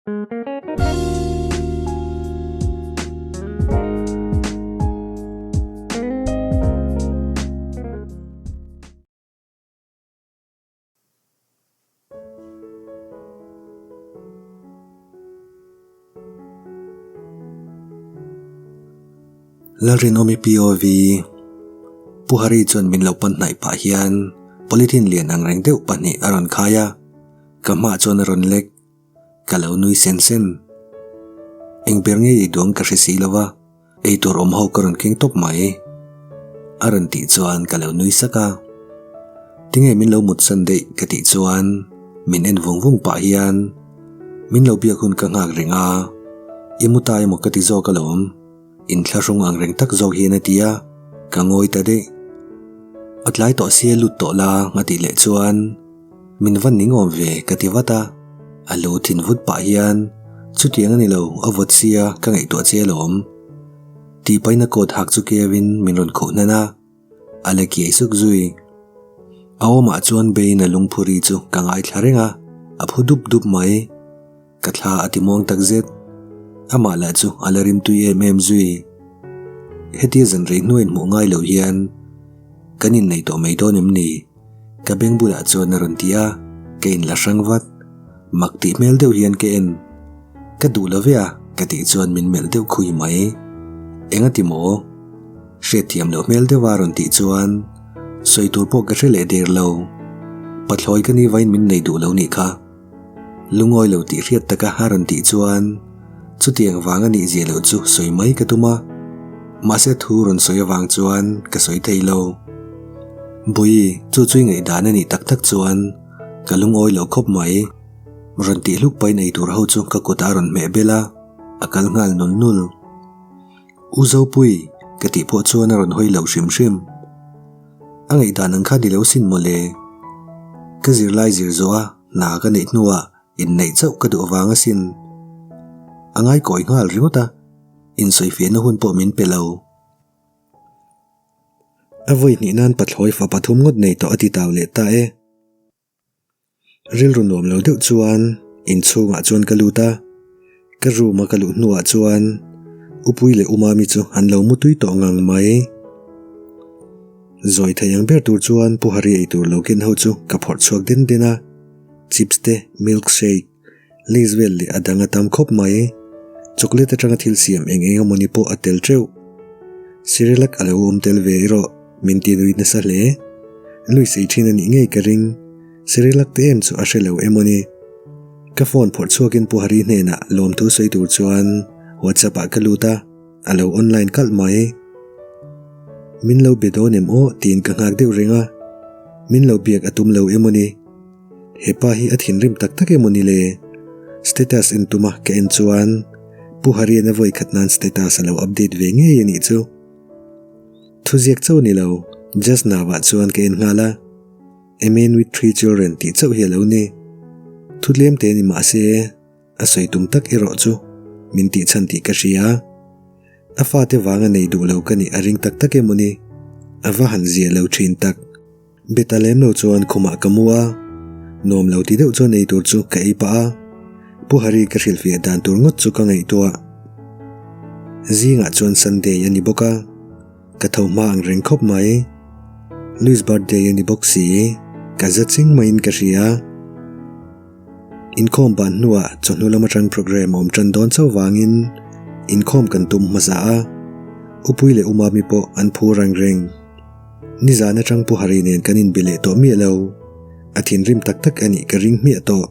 Lalrinawmi POV Pu Hari chuan min lo pan hnaih pah hian polythene lian ang reng deuh pahnih a rawn khai a, ka hmaah chuan a rawn lek. Ka lo nui sen sen. Eng ber nge ei duang ka hre si lo va, ei tur awm ho ka rawn keng tawp mai. A rawn tih chuan ka lo nui sak a. Tinge min lo mut san daih ka tih chuan min en vung vung pah hian min lo biak hun ka nghak reng a, i mu ta emaw ka ti zawk alawm. Inthlahrung ang reng tak zawk hian a ti a, ka ngawi ta daih. A tlai tawh sia lut tawh la a tih leh chuan min va ning awm ve ka ti vat a, a lo thin vut pah hian chutiang a ni lo a vawt sia ka ngaihtuah che alawm tih pahin a coat hak chu keuin min rawn khuh hnan a, a la kiai suk zui. A awmah chuan Bain a lungphuri chu ka ngaithla reng a, a phu dup dup mai. Ka thla a ti muang tak zet. Amah lah chu a la rimtui em em zui. Hetia zan rei hnuaiin hmuh ngai loh hian kan innei tawh mai dawn em ni? Ka beng bulah chuan a rawn ti a, ka inla hrang vat. Mak tih hmel deuh hian ka en. Ka duh lo ve a, ka tih chuan min melh deuh khui mai. Enga ti maw? Hriatthiam loh hmel deuha rawn tih chuan sawi tur pawh ka hre leh der lo. Pathlawi ka ni vain min nei duh lo nih kha. Lungawi lo tih hriat taka a rawn tih chuan chutiang vang a nih zia loh chu sawi mai ka tum a, mahse thu rawn sawi avang chuan ka sawi thei lo. Bui, chu chu i ngaihdan a nih tak tak chuan ka lungawi lo khawp mai. Rawn tih hluk pahin eitur ho chu ka kutah a rawn hmeh bel a, a kal nghal nul nul. U Zopui, ka tih pawh chuan a rawn hawi lo hrim hrim. A ngaihdan ang kha ni lo sin mawle. Ka zirlai zir zawh a, hna ka neih hnuah inneih chauh ka duh vang asin. A ngaikawi nghal ringawt a, insawifiahna hun pawh min pe lo. A vawi hnih nan pathlawi fa pathum ngawt nei tawh a ti tau leh ta e. Rilru nuam lo deuh chuan inchhungah chuan ka lut a, ka room a ka luh hnuah chuan Upui leh Umami chu an lo mu tui tawh ngang mai. Zawi thei ang ber tur chuan Pu Hari eitur lo ken ho chu ka phawrh chhuak den den a, chips te, milk shake, lays vel leh a dang a tam khawp mai. Chocolate atanga thil siam eng eng emawni pawh a tel teuh. Cerelac a lo awm tel ve erawh min ti nui nasa hle. Lui sei thin a nih ngei ka ring. Cerelac te em chu a hre lo emawni. Ka phone phawrh chhuakin Pu Hari hnenah lawmthu sawi tur chuan WhatsApp ah ka lut a, a lo online kalh mai. Min lo be dawn em aw tiin ka nghak deuh reng a, min lo biak a tum lo emawni. He pa hi a thinrim tak tak emaw ni le? Status en tuma ka en chuan Pu Harian a vawi khat nan status a lo update ve ngei a nih chu. Thuziak chauh ni lo, just now ah chuan ka en nghal a. A man with three children tih chauh hi a lo ni. Thu tlem te ni mah se a sawi tum tak erawh chu min tih chhan tih ka hria. A fate vanga nei duh lo ka nih a ring tak tak emaw ni? A va han zia lo thin tak. Beta lem lo chuan khumah ka mu a, nuam lo ti deuh chuan ei tur chu ka ei pah a, Pu Hari ka hrilhfiah dan tur ngawt chu ka ngaihtuah. Zingah chuan Sunday a ni bawk a, ka tho hma ang reng khawp mai. Louis birthday a ni bawk si, ka za ching maiin ka hria. Inkhawm ban hnuah chawhnu lam atang programme a awm tan dawn chauh vangin inkhawm kan tum hmasa a, Upui leh Umami pawh an phur ang reng. Nizan atang Pu Hari nen kan inbe leh tawh miah lo. A thinrim tak tak a nih ka ring hmiah tawh.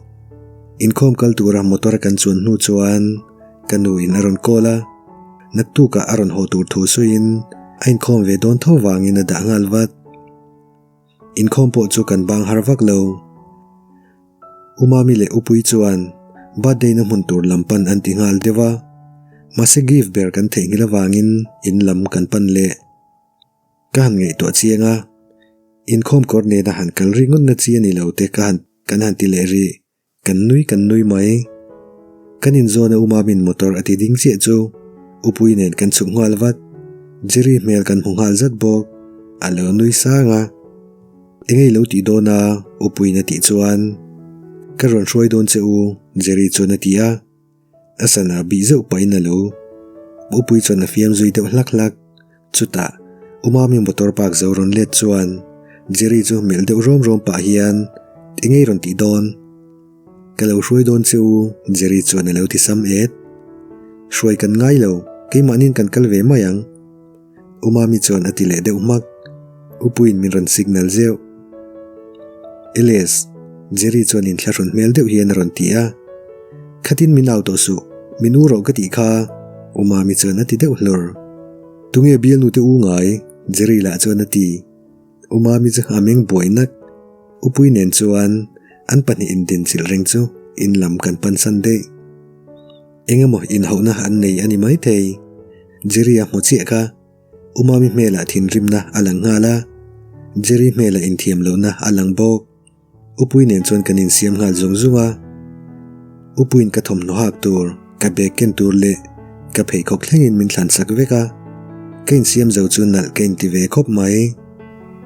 Inkhawm kal tura motor a kan chuan hnu chuan ka nu in a rawn call a, naktukah a rawn haw tur thu sawiin a inkhawm ve dawn tho vangin a dah nghal vat. Inkhawm pawh chu kan bang har vak lo. U Mami leh U Pui chuan birthday na hmun tur lam pan an ti nghal deuh a, mahse gift ber kan theihnghilh avangin in lam kan pan leh. Ka han ngaihtuah chiang a, inkhawm kawr nena han kal ri ngawt na chi a ni lo te ka han kan han ti leh rih, kan nui kan nui mai. Kan inzawn a Umamin motor a ti ding chiah chu Upui nen kan chhuk nghal vat, Jerry hmel kan hmu nghal zat bawk, a lo nui sang a. Engei lo tih dawn a Upuiin a tih chuan, Ka rawn hruai dawn che u, Jerry chuan a ti a. A sana bih zeuh pahin a lo Upui chuan a fiam zui deuh hlak hlak. Chutah, Umami motor park zo rawn let chuan Jerry chu melh deuh rawm rawm pah hian, Eng ei rawn tih dawn? Ka lo hruai dawn che u, Jerry chuan a lo ti sam et. Hruai kan ngai lo, keimahniin kan kal ve mai ang. Umami chuan a ti leh deuh hmak. Upuiin min rawn signal zeuh. Eles, Jerry chuan inthlahrun hmel deuh hian a rawn ti a. Khatin min au tawh suh, min u rawh ka tih kha, Umami chuan a ti deuh hlur. Tunge bialnu te u ngai? Jerry lah chuan a ti. Umami chu a meng buai nak. Upui nen chuan an pahnih indinchilh reng chu in lam kan pansan daih. Eng emaw inhauhna an nei a ni maithei. Jerry a hmu chiah kha. Umami hmelah thinrimna a lang nghal a, Jerry hmelah inthiam lohna a lang bawk. Upui nen chuan kan insiam nghal zung zung a. Upuiin ka thawmhnaw hak tur, ka bag ken tur leh ka pheikhawk thlengin min thlan sak vek a. Ka insiam zo chu nalh ka inti ve khawp mai.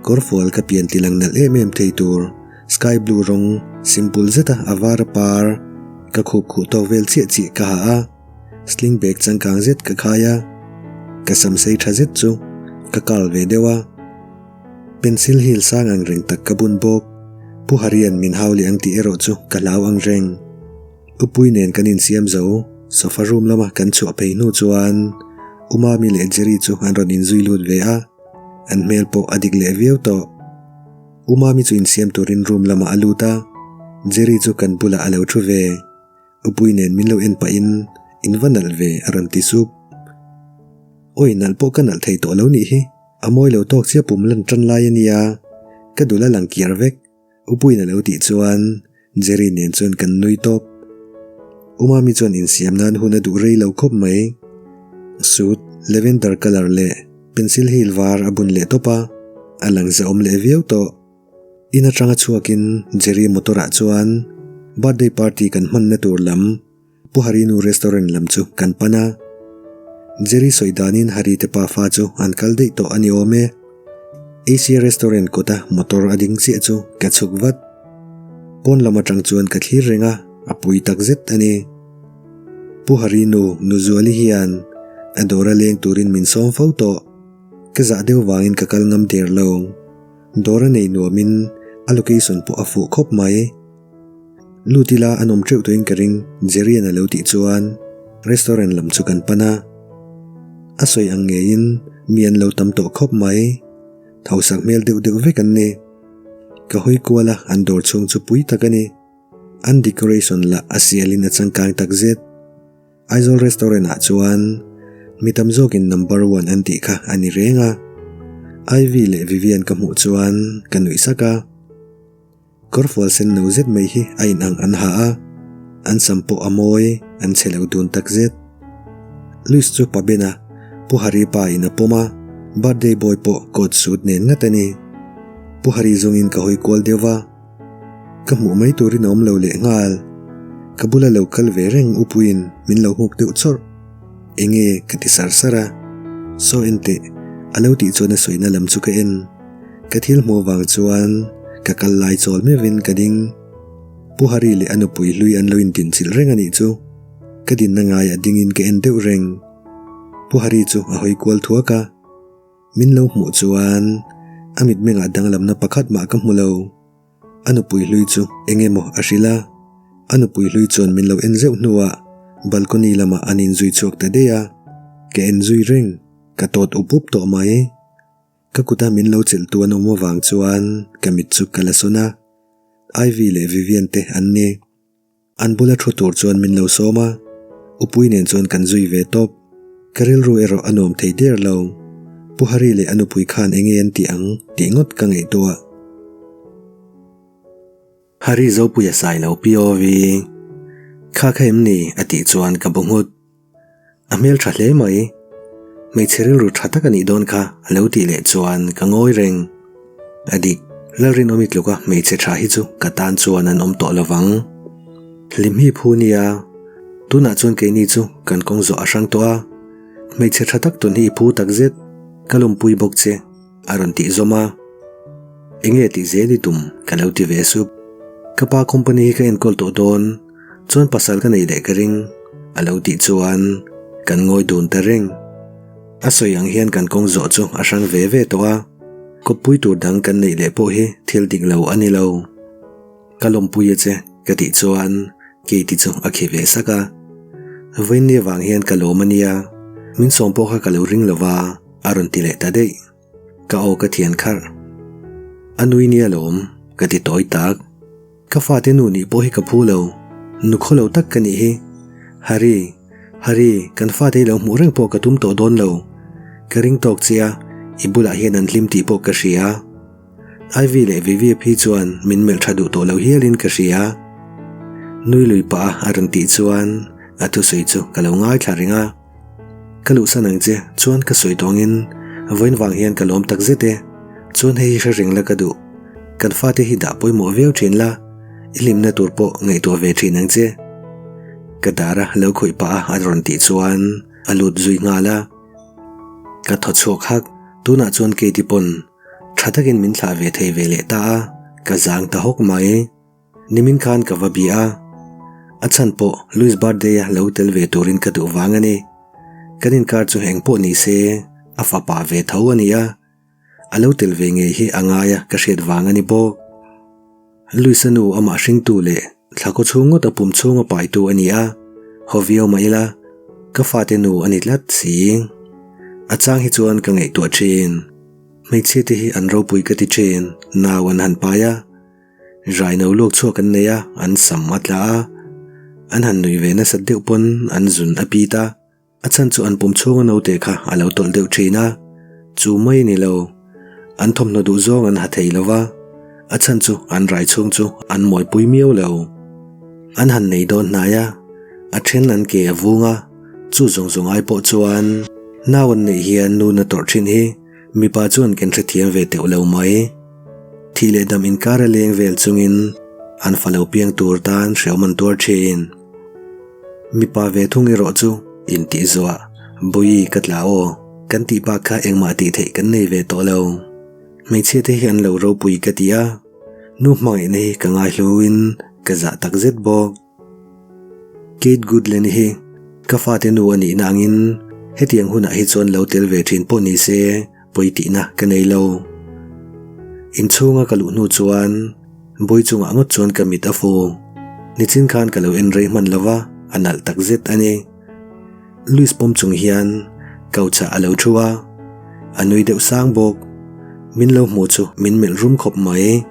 Kawrfual ka pian ti lang nalh em em thei tur, sky blue rawng simple zeta a var a par ka khup khuh tawk vel chiah chiah ka ha a. Sling bag changkang zet ka khai a, ka sam sei tha zet chu ka kal ve deuh a. Pencil heel sang ang reng tak ka bun bawk. Pu Harian min hau leh ang tih erawh chu ka hlau ang reng. Upui nen kan insiam zo, sofa room lama kan chhuah phei hnu chuan Umami leh Jerry chu an rawn inzui lut ve a, an hmel pawh a dik leh viau tawh. Umami chu insiam turin room lamah a lut a, Jerry chu kan bulah a lo thu ve. Upui nen min lo en pahin in va nalh ve a rawn ti sup. Awi nalh pawh ka nalh thei tawh lo nih hi, a mawi lo tawk chiah pum lan tan lai a nia, ka dul a lang kiar vek Upuiin a lo tih chuan Jerry nen chuan kan nui tawp. Umami chuan insiam nan hun a duh rei lo khawp mai. Suit lavender colour leh pencil heel var a bun leh tawp a, a lang zahawm leh viau tawh. In atanga chhuakin Jerry motor ah chuan birthday party kan hmanna tur lam Pu Harinu restaurant lam chu kan pan a. Jerry sawi danin Hari te pafa chu an kal daih tawh a ni awm e. Asia restaurant kawta motor a ding chiah chu ka chhuk vat. Pawn lam atang chuan ka thlir reng a, a pui takzet a ni. Pu Harinu Nuzuali hian a dawr a leng turin min sawm fo tawh. Ka zah deuh vangin ka kal ngam der lo. Dawr a nei nuamin a location pawh a fuh khawp mai. Lut ila an awm teuh tawhin ka ring, Jerry-a'n a lo tih chuan restaurant lam chu kan pan a. A sawi ang ngeiin mi an lo tam tawh khawp mai. Thausak hmel deuh deuh vek an ni. Ka hawi kual a, an dawr chhung chu pui tak a ni. An decoration lah a sialin a changkang takzet. Aizawl restaurant ah chuan mi tam zawkin number one an tih kha a ni reng a, Ivy leh Vivian ka hmuh chuan ka nuih sak a, kawrfual sen no zet mai hi a inang an ha a, an sam pawh a mawi, an chhe lo dun tak zet. Luis chu pa Ben a, Pu Hari pa in a pawm a, birthday boy pawh coat suit nen ngat a ni. Pu Hari zawngin ka hawi kual deuh va. Ka hmuh mai turin a awm lo leh nghal. Ka bula lo kal ve reng upuiin min lo nghuk deuh chawrh. Enge ka ti sar sar a. Saw en teh, a lo tih chuan a sawina lam chu ka en. Ka thil hmuh avang chuan ka kal lai chawl meuhin ka ding. Pu Hari leh a nupui hlui an lo indinchilh reng a nih chu. Ka dinna ngaiah dingin ka en deuh reng. Pu Hari chu a hawi kual thuak a. Min lo hmuh chuan a mitmengah danglamna pakhat mah ka hmu lo. A nupui hlui chu eng emaw a hrilh a, a nupui hlui chuan min lo en zeuh hnuah balcony lamah an inzui chhuak ta daih a, ka en zui reng, ka tawt up up tawh mai. Ka kuta min lo chelh tu an awm avang chuan ka mit chu ka la sawn a, Ivy leh Vivian te an ni. An bula thu tur chuan min lo sawm a, Upui nen chuan kan zui ve tawp. Ka rilru erawh a nuam thei der lo. Pu Hari leh a nupui khan enge an tih ang tih ngawt ka ngaihtuah. Hari Zopuia sai lo POV. Kha kha em ni? a tih chuan ka bu nghut. A hmel tha hle mai. Hmeichhe rilru tha tak a nih dawn kha a lo tih leh chuan ka ngawi reng. A dik, Lalrinawmi tluka hmeichhe tha hi chu ka tan chuan an awm tawh lo vang. Hlim hi phu nia, tunah chuan keini chu kan kawng zawh a hrang tawh a. Hmeichhe tha tak tun hi i phu takzet, ka lawmpui bawk che. A rawn tih zawm a, Enge tih zel i tum? ka lo ti ve sup. Ka pa company hi ka enkawl tawh dawn, chuan pasal ka nei leh ka ring. A lo tih chuan kan ngawi dun ta reng. A sawi ang hian kan kawng zawh chu a hrang ve ve tawh a, kawppui tur dang kan neih leh pawh hi thil dik lo a ni lo. Ka lawmpui a che ka tih chuan Katie chu a khi ve sak a. Vawiinni avang hian ka lawm a nia, min sawm pawh kha ka lo ring lo va, a rawn ti leh ta daih. Ka aw ka thian kharh. A nui nia lawm, ka ti tawi tak. Ka fate nu nih pawh hi ka phu lo, nu khaw lo tak ka nih hi. Harry, Harry, kan fate hi lo hmuh reng pawh ka tum tawh dawn lo. Ka ring tawk che a, i bulah hian an hlim tih pawh ka hria. Ivy leh Vivie phi chuan min melh tha duh tawh lo hialin ka hria. Nui lui pah a a rawn tih chuan a thusawi chu ka lo ngaithla reng a. Ka luhsan ang che chuan ka sawi tawngin vawiin vang hian ka lawm tak zet e. Chuan hei hi hre reng la ka duh. Kan fate hi dah pawimawh viau thin la, i hlimna tur pawh ngaihtuah ve thin ang che. Ka dar a lo khawih pah a a rawn tih chuan a lut zui nghal a. Ka thaw chhuak hak, tunah chuan Katie pawn tha takin min thlah ve thei ve leh ta a, ka zang ta hawk mai. Nimin khan ka va bia a, a chhan pawh Louis birthday a lo tel ve turin ka duh vang a ni. Kan inkar chu eng pawh ni se, a fapa ve tho a ni a, a lo tel ve ngei hi a ngai a ka hriat vang a ni bawk. Louis a nu amah hringtu leh thla kaw chhung ngawt a pum chhung a paitu a ni a, haw viau mah ila, ka fate nu a ni tlat si. A chang hi chuan ka ngaihtuah thin. Hmeichhia te hi an ropui ka ti thin, nau an han pai a. Raino luak chhuak an nei a, an sam a tla a, an han nui ve nasat deuh pawn an zun a pit a, a chhan chu an pum chhunga naute kha a lo tawlh deuh thin a, chu mai a ni lo, an thawmhnaw duh zawng an ha thei lo va, a chhan chu an rai chhung chu an mawipui miau lo. An han nei dawn hnai a, a then an ke a vung a, chu zawng zawng ai pawh chuan nau an neih hian nu na tawrh thin hi mipa chuan kan hrethiam ve teuh lo mai. Thih leh dam inkar a leng vel chungin an fa lo piang tur tan hreawm an tuar thin. Mipa ve thung erawh chu intih zuah, Bawi ka tla aw, kan tih bak kha engmah tih theih kan nei ve tawh lo. Hmeichhia te hi an lo ropui ka ti a, nu hmangaihna hi ka ngaihluin ka zah tak zet bawk. Kate Goodland hi ka fate nu a nihna angin hetiang hunah hi chuan lo tel ve thin pawh ni se pawi tihna ka nei lo. Inchhunga ka luh hnu chuan bawi chungah ngawt chuan ka mit a fu. Nichin khan ka lo en rei hman lo va, a nalh tak zet a ni. Louis pawm chung hian couch ah a lo thu a, a nui deuh sang bawk. Min lo hmu chu min melh rum khawp mai.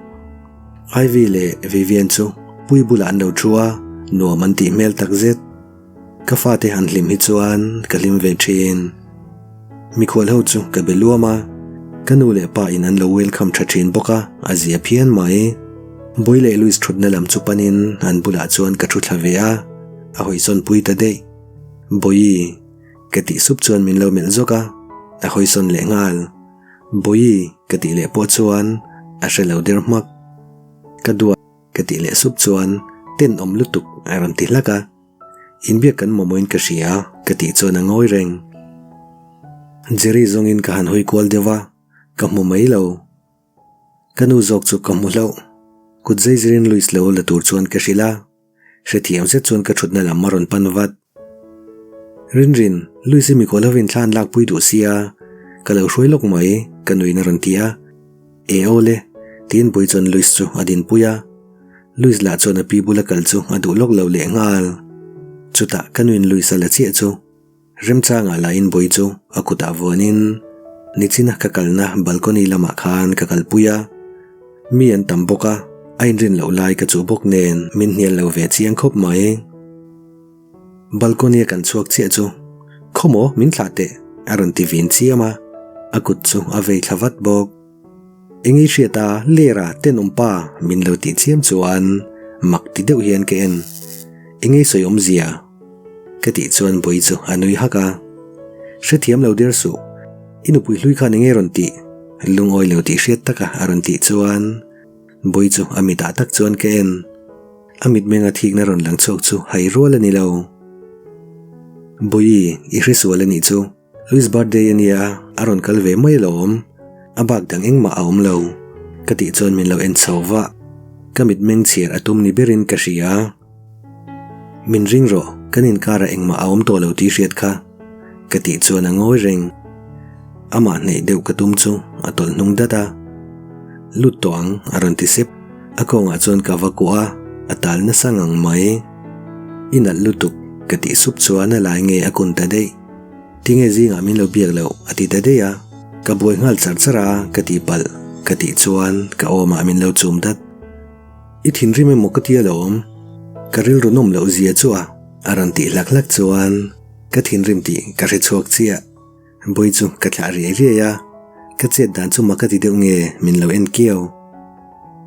Ivy leh Vivian chu pui bulah an lo thu a, nuam an tih hmel tak zet. Ka fate han hlim hi chuan ka hlim ve thin. Mikhual ho chu ka be luam a, ka nu leh pa in an lo welcome tha thin bawk a, a zia phian mai. Boy leh Louis thutna lam chu panin an bulah chuan ka thu thla ve a, a hawisawn pui ta daih. Bawihi, ka tih sup chuan min lo melh zawk a, a hawisawn leh nghal. Bawihi, ka tih leh pawh chuan a hre lo der hmak. Ka duat, ka tih leh sup chuan tenawm lutuk a rawn ti hlak a. Inbiak kan mamawhin ka hria, ka tih chuan a ngawi reng. Jerry zawngin ka han hawi kual deuh a, ka hmu mai lo. Ka nu zawk chu ka hmu hlauh. Kut zeizirin Louis lo la tur chuan ka hrilh a. Hrethiam zet chuan ka thutna lam a rawn pan vat. Rinrin, Louis i mikhual hovin thla an lakpui duh sia, ka lo hruai lawk mai, ka nuin a rawn ti a. E aw le, tiin Bui chuan Louis chu a dinpui a. Louis lah chuan a pi bula kal chu a duh lawk lo leh nghal. Chutah ka nuin Louis a la chiah chu. Remchangah lahin Bui chu a kutah vuanin nichina ka kalna balcony lamah khan ka kalpui a, mi an tam bawk a, a inrin loh lai ka chuh bawk nen min hnial lo ve chiang khawp mai. Balcony a kan chhuak chiah chu, Khawmaw min thlah teh a rawn ti vin chiam a, a kut chu a vei thla vat bawk. Eng ei hriat a, Lera tenawm pa min lo tih chiam chuan mak ti deuh hian ka en. Eng ei sawi awmzia? Ka tih chuan Bui chu a nui hak a. Hrethiam lo der suh. I nupui hlui khan enge rawn tih? Lungawi lo tih hriat taka a rawn tih chuan Bui chu a mitah tak chuan ka en. A mitmenga thikna rawn lang chhuak chu hai rual a ni lo. Bui, i hresual a nih chu. Louis birthday a nia, a rawn kal ve mai alawm. A bak dang engmah a awm lo. Ka tih chuan min lo en chho vah. Ka mitmeng chhiar a tum ni berin ka hria. Min ring rawh. Kan inkarah engmah a awm tawh lo tih hriat kha ka tih chuan a ngawi reng. Amah hneih deuh ka tum chu a tawlh hnung dat a. Lut tawh ang a rawn ti sep. A kawngah chuan ka va kuah a, a tal nasa ngang mai. I nalh lutuk ka tih sup chuan a lai nge a kun ta daih. Tinge zingah min lo biak loh a ti ta daih a. Ka buai nghal char char a ka tih palh ka tih chuan ka awmah min lo chum dat. I thinrim emaw ka ti alawm, ka rilru nawm loh zia chu a a rawn tih hlak hlak chuan ka thinrim tih ka hre chhuak chiah. Bawi chu ka thlah riai riai a, ka chet dan chu mak a ti deuh nge min lo en kiau.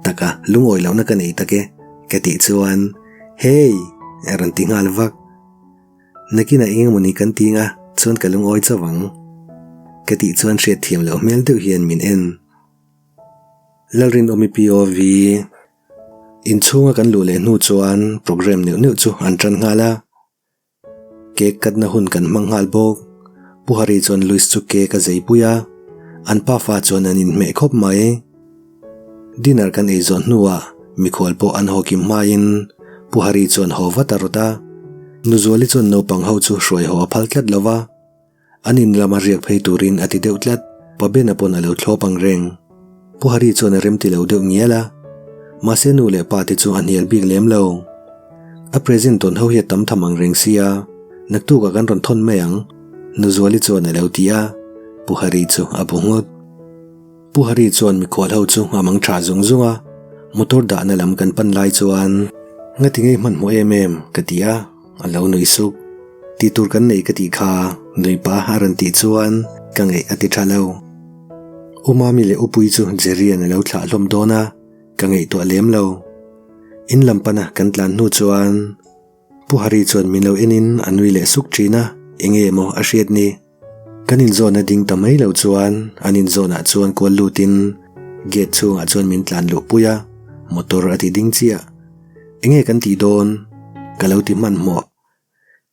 Taka lungawi lohna ka nei tak e ka tih chuan Hey! a rawn ti nghal vak. Nakinah eng emaw ni kan ting a chuan ka lungawi chauh ang ka tih chuan hriatthiam loh hmel deuh hian min en. Lalrinawmi POV Inchhunga kan luh leh hnu chuan programme neuh neuh chu an tan nghal a. Cake katna hun kan hmang nghal bawk. Pu Hari chuan Louis chu cake a zei pui a, an pafa chuan an inhmeh khawp mai. Dinner kan ei zawh hnuah mikhual pawh an haw kim hmain Pu Hari chuan haw vat a rawt a. Nuzuali chuan naupang ho chu hruai haw a phal tlat lo va. An in lama riak phei turin a ti deuh tlat, Pa Bena pawn a lo thlawp ang reng. Pu Hari chuan a rem ti lo deuh ngial a, mahse nu leh pa te chu a hnial bik lem lo. A present tawn ho hi a tam tham ang reng sia, naktukah kan rawn thawn mai ang, Nuzuali chuan a lo ti a, Pu Hari chu a bu nghut. Pu Hari chuan mikhual ho chu a mang tha zung zung a, motor dahna lam kan pan lai chuan, Ngati ngei hmanhmawh em em? ka ti a, a lo nui suk. Tih tur kan nei ka tih kha nui pa a rawn tih chuan ka ngaih a ti tha lo. U Mami leh U Pui chu Jerry-a'n a lo thlah hlawm dawn a, ka ngaihtuah lem lo. In lam pana kan tlan hnu chuan Pu Hari chuan min lo enin a nui leh suk thin a, enge emaw a hriat ni. Kan inzawn a ding ta mai lo chuan an inzawnah chuan kual lutin gate chhungah chuan min tlan luh pui a, motor a ti ding chiah. Enge kan tih dawn? Ka lo ti hmanhmawh.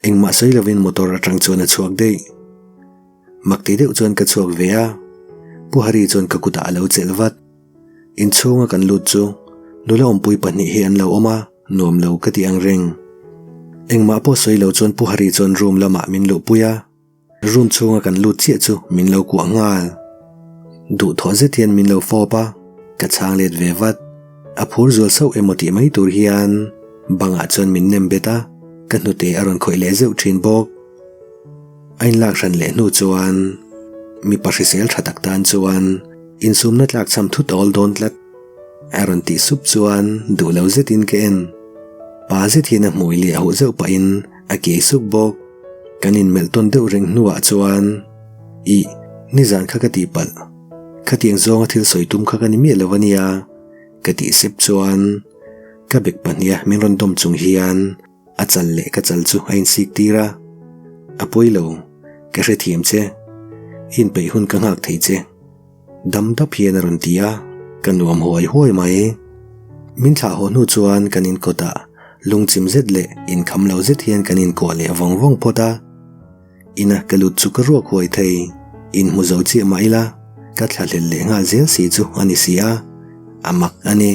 Engmah sawi lovin motor atang chuan a chhuak daih. Mak ti deuh chuan ka chhuak ve a, Pu Hari chuan ka kutah a lo chelh vat. Inchhunga kan lut chu nula awmpui pahnih hi an lo awm a, nuam lo ka ti ang reng. Engmah pawh sawi lo chuan Pu Hari chuan room lamah min luhpui a. Room chhunga kan lut chiah chu min lo kuah nghal. Duhthawh zet hian min lo fawp a, ka chhang let ve vat. A phur zual sauh emaw tih mai tur hian bangah chuan min nem bet a, ka hnute a rawn khawih leh zeuh thin bawk. A inlak hran leh hnu chuan mipa hrisel tha tak tan chuan insumna tlak cham thut awl dawn tlat. A rawn tih sup chuan duh lo zetin ka en. Pa zet hian a hmui leh a huh zeuh pahin a kiai suk bawk. Kan inmelh tawn deuh reng hnuah chuan, Ih, nizan kha ka tihpalh. Khatiang zawnga thil sawi tum kha ka ni miah lo a nia, ka tih sep chuan ka bek pahniha min rawn dawm chung hian a chal leh ka chal chu a insik tir a. A pawi lo, ka hrethiam che. I inpeih hun ka nghak thei che. Dam dap hian a rawn ti a, ka nuam huai huai mai. Min thlah haw hnu chuan kan inkawt ah lungchim zet leh inkham lo zet hian kan inkuah leh vawng vawng phawt a. Ina ka lut chu ka ruak huai thei, inhmu zo chiah mah ila ka thlahlel leh nghal zel si chu a ni si a, a mak a ni.